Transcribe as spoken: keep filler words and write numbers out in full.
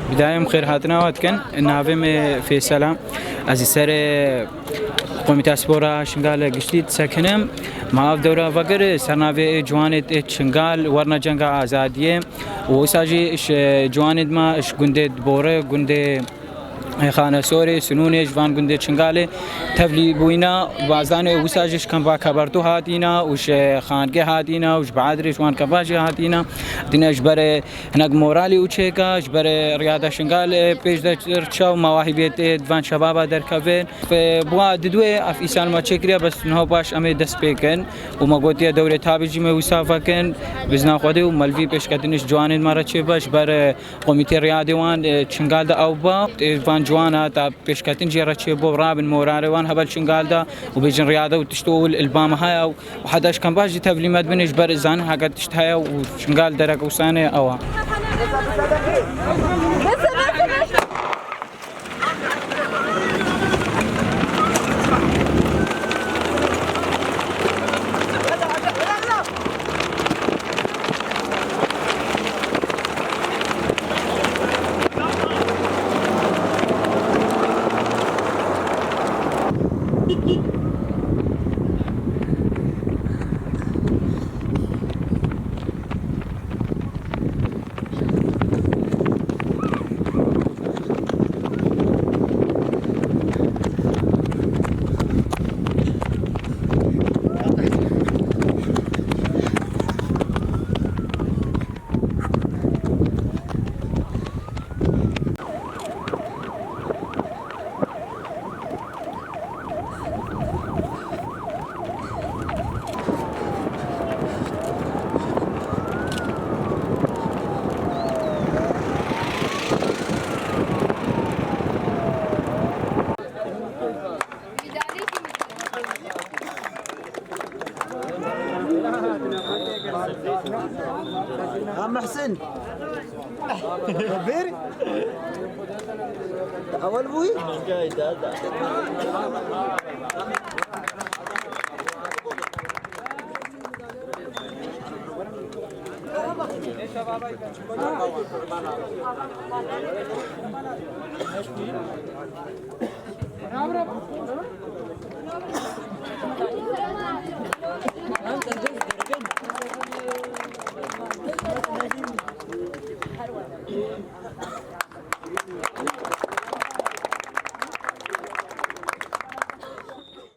Bi dayê em xêrhatina we dikin. Navê me Fêsel e. Ez li ser, e, Komîta Spora Şingalê giştî disekinim. Me ev dewra vekir, ser navê ê ciwanê ê Çingal werna cenga azadiyê. Û wisa jî ji ciwanê me ji gundê Dibore, gundê Xanesorê, Sinûnê, ji van gundê Çingalê tevlî bûyîne. Bazdane wisa jî ji kempa Kebertû hatîne û ji Xankê hatîne û ji Badirê ji wan kempa jî hatîne. Dîne ji ber hinek moralî û çêka, ji ber Riyada Şingal, e, pêş de çaw mawahîbiyê tê di van şebaba derkevin. Fe-, bûa diduê ev îsal me çêkiriye, bes niha paş em ê dest pê kin û me gotiye dewrê tabî jî me wisa vekin, bizna Xwedê û me li vî pêşketinê ji ciwanên me re çêbe, ji ber, e, Komîtê Riyadê wan, e, Çingal de ew ba, e, van ciwana ta pêşketin jê re çêbo, rabin morarê wan hebe li Çingal de û bêjin Riyade û tişt û li, li ba me heye û heta ji kempa jî tevlî me dibin ji ber zanin heke tişt heye û Çingal derek û sane ew e. Ha Muhsin. Ver. Awal bûyî.